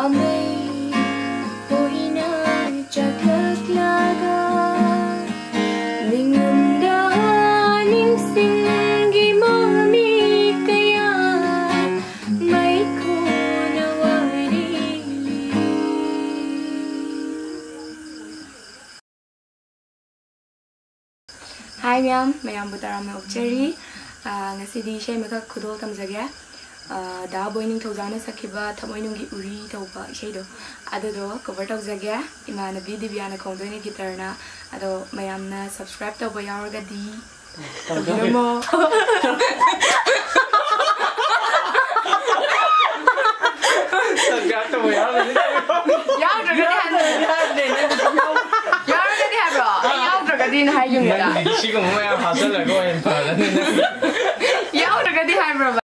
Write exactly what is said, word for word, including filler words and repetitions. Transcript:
ꯑꯃꯩ ꯑꯣꯏꯅ ꯆꯥꯛꯂꯛꯂꯒ ꯅꯤꯡꯉꯝꯗ ꯅꯤꯡꯁꯤꯡꯒꯤ ꯃꯃꯤ ꯀꯌꯥ ꯃꯩꯈꯨꯅ ꯋꯥꯔꯤ꯫ ꯍꯥꯏ ꯃꯌꯥꯝ, ꯃꯌꯥꯝꯕꯨ ꯇꯔꯥꯝꯅ ꯑꯣꯛꯆꯔꯤ꯫ ꯑꯥ, ꯉꯁꯤꯗꯤ ꯏꯁꯩ ꯑꯃꯈꯛ ꯈꯨꯗꯣꯜ ꯇꯝꯖꯒꯦ꯫ ꯑꯥ, ꯗꯥ ꯕꯣꯏ ꯅꯤꯡꯊꯧꯖꯥꯅ ꯁꯛꯈꯤꯕ ꯊꯃꯣꯏꯅꯨꯡꯒꯤ ꯎꯔꯤ ꯇꯧꯕ ꯏꯁꯩꯗꯣ, ꯑꯗꯨꯗꯣ cover ꯇꯧꯖꯒꯦ꯫ ꯏꯃꯥꯟꯅꯕꯤ ꯗꯤꯕꯤꯌꯥꯅ ꯈꯣꯡꯗꯣꯏꯅꯦ guitarꯅ꯫ ꯑꯗꯣ ꯃꯌꯥꯝꯅ subscribe ꯇꯧꯕ ꯌꯥꯎꯔꯒꯗꯤ ꯇꯧꯕꯤꯔꯝꯃꯣ꯫ Subscribe ꯇꯧꯕ ꯌꯥꯎꯔꯒꯗꯤ ꯌꯥꯎꯗ꯭ꯔꯒꯗꯤ ꯍꯥꯏꯕ꯭ꯔꯣ? ꯌꯥꯎꯗ꯭ꯔꯒꯗꯤ ꯍꯥꯏꯕ꯭ꯔꯣ? ꯑꯩ ꯌꯥꯎꯗ꯭ꯔꯒꯗꯤꯅ ꯍꯥꯏꯈꯤꯕꯅꯤꯗ꯫ ꯅꯪꯒꯤꯗꯤ ꯁꯤꯒꯨꯝꯕ ꯃꯌꯥꯝ ꯍꯥꯞꯆꯜꯂꯒ ꯑꯣꯏꯅ ꯐꯔꯅꯤ ꯅꯪ꯫ ꯌꯥꯎꯗ꯭ꯔꯒꯗꯤ ꯍꯥꯏꯕ꯭ꯔꯣꯕ?